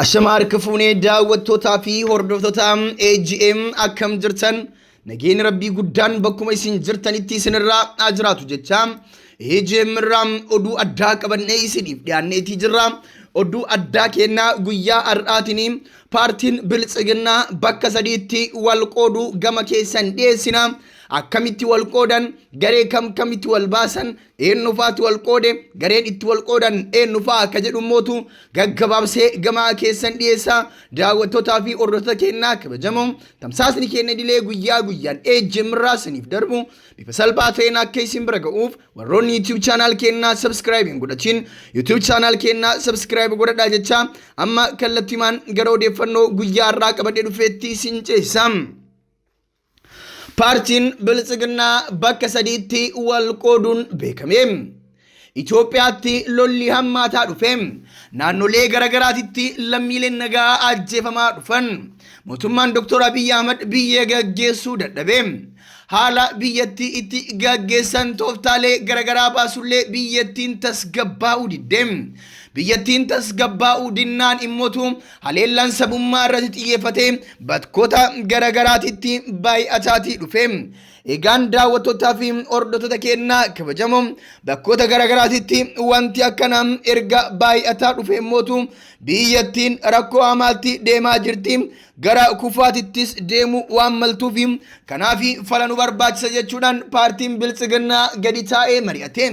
Ashama harka fuunee daawwattootaa fi hordoftoota AGM, akkam jirtan? Nageenyi rabbii guddaan bakkuma isin jirtanitti isinirraa haa jiraatu jecha, AGM irraa oduu addaa qabannee isiniif dhiyaanneetii jirra. Oduu addaa kennaa guyyaa har'aatiin paartiin Biltsiginnaa bakka sadiitti wal qooduu gama keessan dhiyeessina. Akkamitti wal qoodan? Garee kam kamitti wal baasan? Eenyufaatu wal qoode? Gareen itti wal qoodan eenyufaa akka jedhu mootu gaggabaabsee gama keessan dhiyeessa. Daawwattootaa fi hordoftoota kennaa kabajamoo, tamsaasni keenya idilee guyyaa guyyaan AGM irraa isiniif darbu bifa salphaa ta'een akka isin bira ga'uuf, warroonni YouTube channel kennaa subscribe hin godhatin YouTube channel kennaa subscribe godhadhaa jecha, amma kallattimaan gara odeeffannoo guyyaa har'aa qabadhee dhufeetti isin ceesisa. Paartiin Biltsiginnaa bakka sadiitti wal qooduun beekame. Itoophiyaatti lolli hammaataa dhufe. Naannolee garaagaraatitti lammiileen nagaa ajjeefamaa dhufan. Mootummaan Dr. Abiyyi Ahmad biyya gaggeessuu dadhabe. Haala biyyattii itti gaggeessan tooftaalee garaagaraa baasullee biyyattiin tasgabbaa'uu didde. Biyyattiin tasgabbaa'uu dinnaan immootu haleellaan sabummaa irratti xiyyeeffatee bakkoota garaagaraatitti baay'ataatii dhufe. Egaan daawwattootaa fi hordoftoota kennaa kabajamoo, bakkoota garaagaraatitti wanti akkanaa erga baay'ataa dhufe immootu biyyattiin rakkoo hamaatti deemaa jirti. Gara kufaatittis deemuu waan maltuuf, kanaaf fala nu barbaachisa jechuudhaan paartiin Biltsiginnaa gadi taa'ee mari'ate.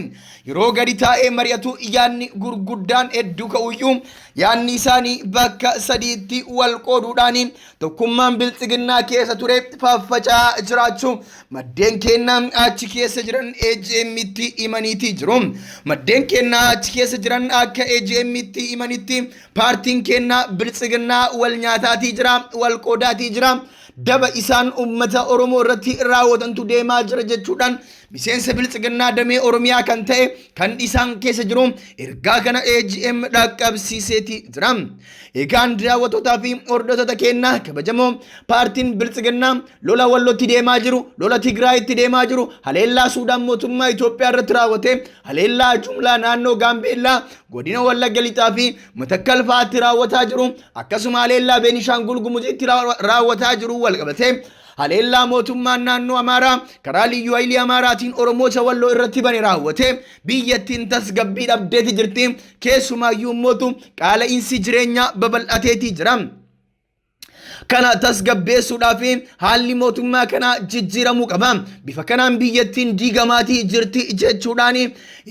Yeroo gadi taa'ee mari'atu yaadni gurguddaan hedduu ka'uyyuu, yaadni isaanii bakka sadiitti wal qooduudhaan tokkummaan Biltsiginnaa keessa ture faffaca'aa jiraachuu maddeen kennaa achi keessa jiran AGM'tti himaniitii jiru. Maddeen kennaa achi keessa jiran akka AGM'tti himanitti, paartiin kennaa Biltsiginnaa wal nyaataatii jira, wal qoodaatii jira. Daba isaan uummata Oromoo irratti raawwatantu deemaa jira jechuudhaan miseensa Biltsiginnaa damee Oromiyaa kan ta'e kan isaan keessa jiru ergaa kana AGM dhaqqabsiiseeti jira. Egaan daawwattootaa fi hordoftoota kennaa kabajamoo, paartiin Biltsiginnaa lola Wallootti deemaa jiru, lola Tigraayitti deemaa jiru, haleellaa Suudaan mootummaa Itoophiyaa irratti raawwate, haleellaa jumlaa naannoo Gaambeellaa, godina Wallagga Lixaa fi Matakkal fa'aatti raawwataa jiru, akkasuma haleellaa Beenishaangul Gumuzitti raawwataa jiru wal qabatee, haleellaa mootummaan naannoo Amaaraa karaa Liyyuu Hayilii Amaaraatiin Oromoota Walloo irratti bane raawwate, biyyattiin tasgabbii dhabdeeti jirti. Keessumaayyuu immootu qaala'iinsi jireenyaa babal'ateetii jira. Kana tasgabbeessuudhaaf haalli mootummaa kanaa jijjiiramuu qaba. Bifa kanaan biyyattiin diigamaatii jirti jechuudhaan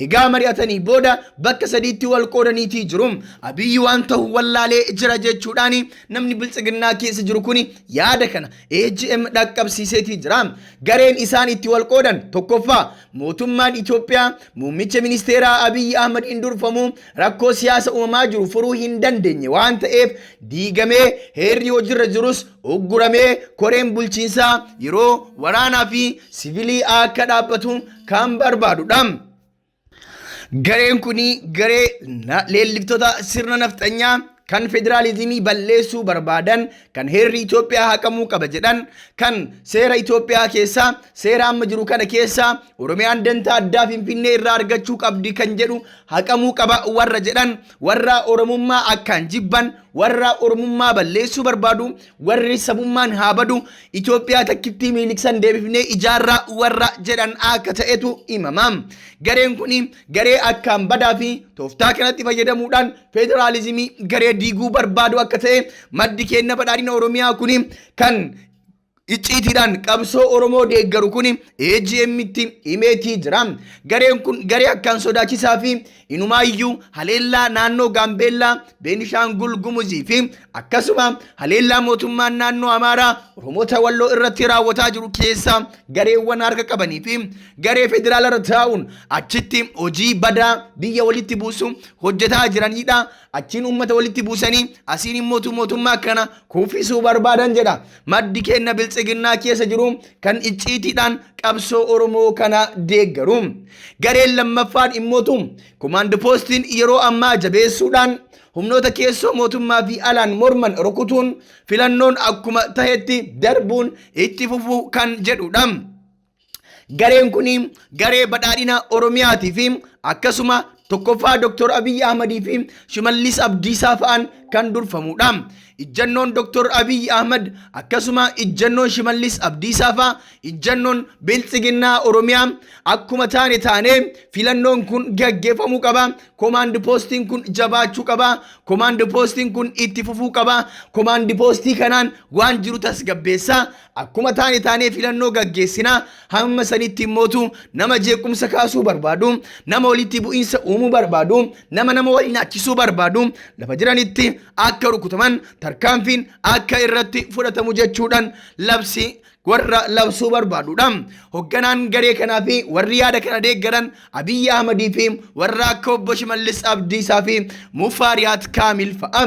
egaa mari'atanii booda bakka sadiitti wal qoodaniitii jiru. Abiyyi waan ta'u wallaalee jira jechuudhaan namni Biltsiginnaa keessa jiru kun yaada kana AGM dhaqqabsiiseetii jira. Gareen isaan itti wal qoodan tokkoffaa, mootummaan Itoophiyaa muummicha ministeeraa Abiyyi Ahmadiin durfamu rakkoo siyaasa uumamaa jiru furuu hin dandeenye waan ta'eef, diigamee heerri hojiirra jirus ugguramee koreen bulchiinsaa yeroo waraanaa fi sivilii akka dhaabbatu kan barbaadudha. Gareen kun garee leelliftoota sirna nafxanyaa kan federaalizimii balleessuu barbaadan, kan heerri Itoophiyaa haqamuu qaba jedhan, kan seera Itoophiyaa keessaa seera amma jiru kana keessaa Oromiyaan dantaa addaa Finfinnee irraa argachuu qabdi kan jedhu haqamuu qaba warra jedhan, warra Oromummaa akkaan jibban, warra Oromummaa balleessuu barbaadu, warri sabummaan haa badu, Itoophiyaa takkittii miiliksan deebifnee ijaarraa warra jedhan akka ta'etu himama. Gareen kun garee akkaan badaa fi tooftaa kanatti fayyadamuudhaan federaalizimii garee diiguu barbaadu akka ta'e maddi kenna badhaadhina Oromiyaa kun kan icciitiidhaan qabsoo Oromoo deeggaru kun AGM'tti himeetii jira. Gareen kun garee akkaan sodaachisaa fi inumaayyuu haleellaa naannoo Gaambeellaa, Beenishaangul Gumuzii fi akkasuma haleellaa mootummaan naannoo Amaaraa Oromoota Walloo irratti raawwataa jiru keessa gareewwan harka qabanii fi garee federaala irra taa'uun achitti hojii badaa biyya walitti buusu hojjetaa jiranidha. Achiin uummata walitti buusanii asiin immoo mootummaa kana kuffisuu barbaadan jedha. Maddi kenna Biltsiginnaa keessa jiru kan icciitiidhaan qabsoo Oromoo kana deeggaru. Gareen lammaffaan immootu komaand poostiin yeroo ammaa jabeessuudhaan humnoota keessoo mootummaa fi alaan morman rukutuun filannoon akkuma tahetti darbuun itti fufuu kan jedhudha. Gareen kun garee badhaadhina Oromiyaatii fi akkasuma tokkoffaa Dr. Abiyyi Ahmadii fi Shimallis Abdiisaa fa'aan kan durfamuudha. Ijjannoon Dr. Abiy Ahmad akkasuma ijjannoon Shimallis Abdiisaa fa'a, ijjannoon Biltsiginnaa Oromiyaa akkuma taane taanee filannoon kun gaggeeffamuu qaba. Komaand poostiin kun jabaachuu qaba. Komaand poostiin kun itti fufuu qaba. Komaand poostii kanaan waan jiru tasgabbeessaa. Akkuma taane taanee filannoo gaggeessinaa. Hamma sanitti immootu nama jeequmsa kaasuu barbaadu, nama walitti bu'iinsa uumuu barbaadu, nama nama wal nyaachisuu barbaadu lafa jiranitti akka rukutaman, tarkaanfiin akka irratti fudhatamu jechuudhaan labsi warra labsuu barbaadudha. Hogganaan garee kanaa fi warri yaada kana deeggaran Abiyyi Ahmadii fi warra akka obbo Shimallis Abdiisaa fi Mufaariyaat Kaamil fa'a.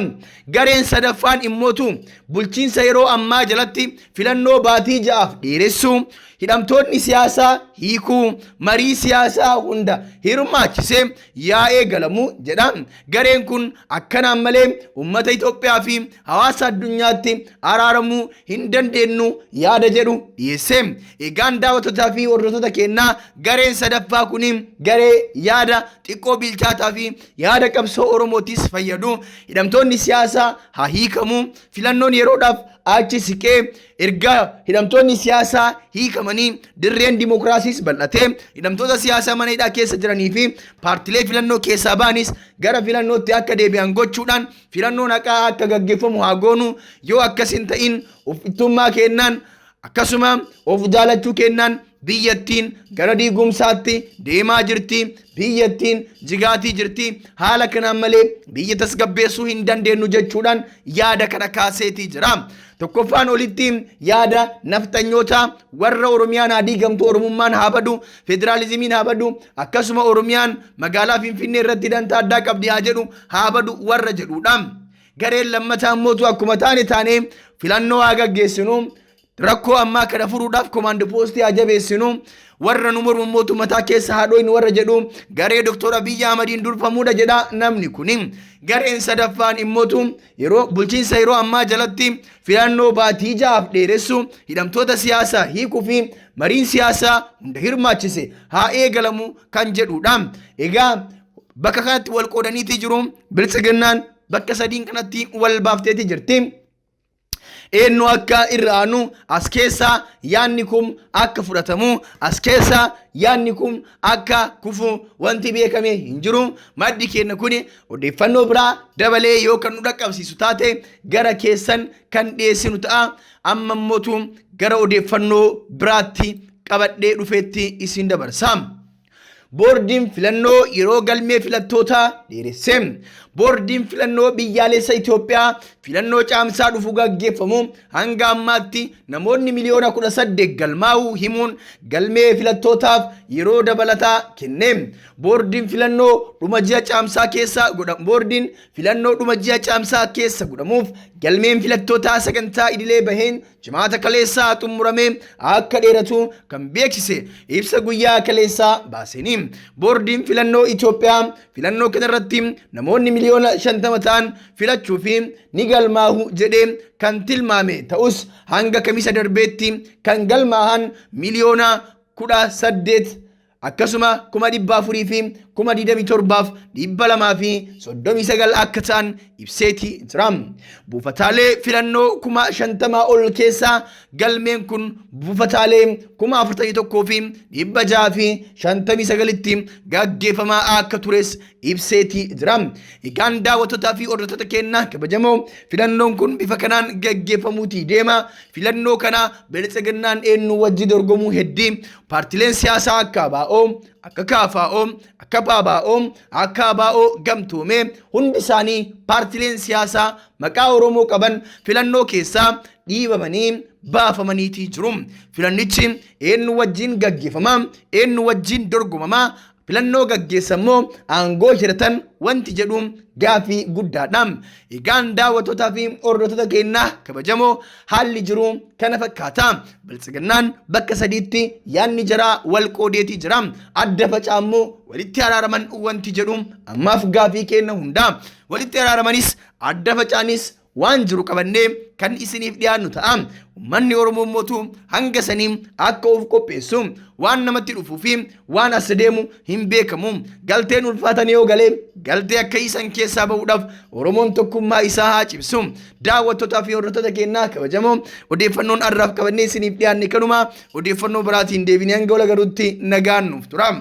Gareen sadaffaan immootu bulchiinsa yeroo ammaa jalatti filannoo baatii 6f dheeressuu, hidhamtoonni siyaasaa hiikuu, marii siyaasaa hunda hirmaachisee yaa eegalamu jedha. Gareen kun akkanaan malee uummata Itoophiyaa fi hawaasa addunyaatti araaramuu hin dandeenyu yaada jedhu dhiyeesse. Egaan daawwattootaa fi hordoftoota keenyaa, gareen sadaffaa kun garee yaada xiqqoo bilchaataa fi yaada qabsoo Oromootis fayyadu. Hidhamtoonni siyaasaa haa hiikamu. Filannoon yeroodhaaf achi siqee erga hidhamtoonni siyaasaa hiikamanii, dirreen dimokiraasiis bal'atee, hidhamtoota siyaasaa mana hidhaa keessa jiranii fi paartilee filannoo keessaa ba'anis gara filannootti akka deebi'an gochuudhaan filannoon haqaa akka gaggeeffamu haa goonu. Yoo akkas hin ta'in, ofittummaa kennaan akkasuma of jaalachuu kennaan biyyattiin gara diigumsaatti deemaa jirti, biyyattiin jigaatii jirti, haala kanaan malee biyya tasgabbeessuu hin dandeenyu jechuudhaan yaada kana kaaseetii jira. Tokkoffaan olitti yaada nafxanyoota warra Oromiyaan haa diigamtu, Oromummaan haa badu, federaalizimiin haa badu, akkasuma Oromiyaan magaalaa Finfinnee irratti dantaa addaa qabdi haa jedhu, haa badu warra jedhudha. Gareen lammataa immoo akkuma taane taane filannoo haa gaggeessinu, rakkoo ammaa kana furuudhaaf komaand poostii haa jabeessinu, warra nu mormu mootummataa keessa haa dhoynu warra jedhu garee Dr. Abiyyi Ahmadiin durfamuudha jedha namni kuni. Gareen sadaffaan immootu yeroo bulchiinsa yeroo ammaa jalatti filannoo baatii 6f dheeressu, hidhamtoota siyaasaa hiikuu fi mariin siyaasaa hunda hirmaachise haa eegalamu kan jedhudha. Egaa bakka kanatti wal qoodaniitii jiru. Biltsiginnaan bakka sadiin kanatti wal baafteeti jirti. Eenyu akka irra aanu as keessaa, yaadni kun akka fudhatamu as keessaa, yaadni kun akka kufu wanti beekame hin jiru. Maddi keenya kun odeeffannoo biraa dabalee yoo kan nu dhaqqabsiisu taate gara keessan kan dhiyeessinu ta'a. Amma immootu gara odeeffannoo biraatti qabadhee dhufeetti isin dabarsa. Boordiin filannoo yeroo galmee filattootaa dheeresse. Boordiin filannoo biyyaalessa Itoophiyaa filannoo Caamsaa dhufu gaggeeffamu hanga ammaatti namoonni miliyoona 18 galmaa'uu himuun galmee filattootaaf yeroo dabalataa kenne. Boordiin filannoo dhuma ji'a Caamsaa keessa godhamu Boordiin filannoo dhuma ji'a Caamsaa keessa godhamuuf galmeen filattootaa sagantaa idilee baheen Jimaata kaleessaa xumuramee akka dheeratu kan beeksise ibsa guyyaa kaleessaa baasanii. Boordiin filannoo Itoophiyaa filannoo kanarratti namoonni miliyoona 50 ta'an filachuu fi ni galmaahu jedhee kan tilmaame ta'us, hanga Kamisa darbeetti kan galmaahan miliyoona 18 akkasuma 427,239 akka ta'an ibseeti jira. Buufataalee filannoo 50,000 ol keessaa galmeen kun buufataalee 41,659tti gaggeeffamaa akka tures ibseeti jira. Egaan daawwattootaa fi hordoftoota keenyaa kabajamoo, filannoon kun bifa kanaan gaggeeffamuutii deema. Filannoo kana Biltsiginnaan eenyu wajji dorgomuu heddii? Paartileen siyaasaa akka ABO, akka KFO, akka PABO, akka ABO gamtoomee, hundi isaanii paartileen siyaasaa maqaa Oromoo qaban filannoo keessaa dhiibamanii baafamaniitii jiru. Filannichi eenyu wajjin gaggeeffama? Eenyu wajjin dorgomama? Filannoo gaggeessammoo aangoo hiratan wanti jedhu gaafii guddaadha. Egaan daawwattootaa fi hordoftoota keenyaa kabajamoo, haalli jiru kana fakkaata. Biltsiginnaan bakka sadiitti yaadni jaraa wal qoodeetii jira. Adda facaammoo walitti araaraman wanti jedhu ammaaf gaafii kenna hundaa. Walitti araaramanis adda facaanis Waan jiru qabannee kan isiniif dhiyaannu ta'a. Uummanni Oromoo mootu hanga sanii akka of qopheessu waan namatti dhufuu fi waan as deemu hin beekamu. Galteen ulfaatan yoo galee galtee akka isan keessaa bahuudhaaf Oromoon tokkummaa isaa haa cimsu. Daawwattootaa fi hordoftoota keenyaa kabajamoo, odeeffannoon har'aaf qabannee isiniif dhiyaanne kanuma. Odeeffannoo biraatiin deebinee hanga wal agaruutti nagaan nuuf tura.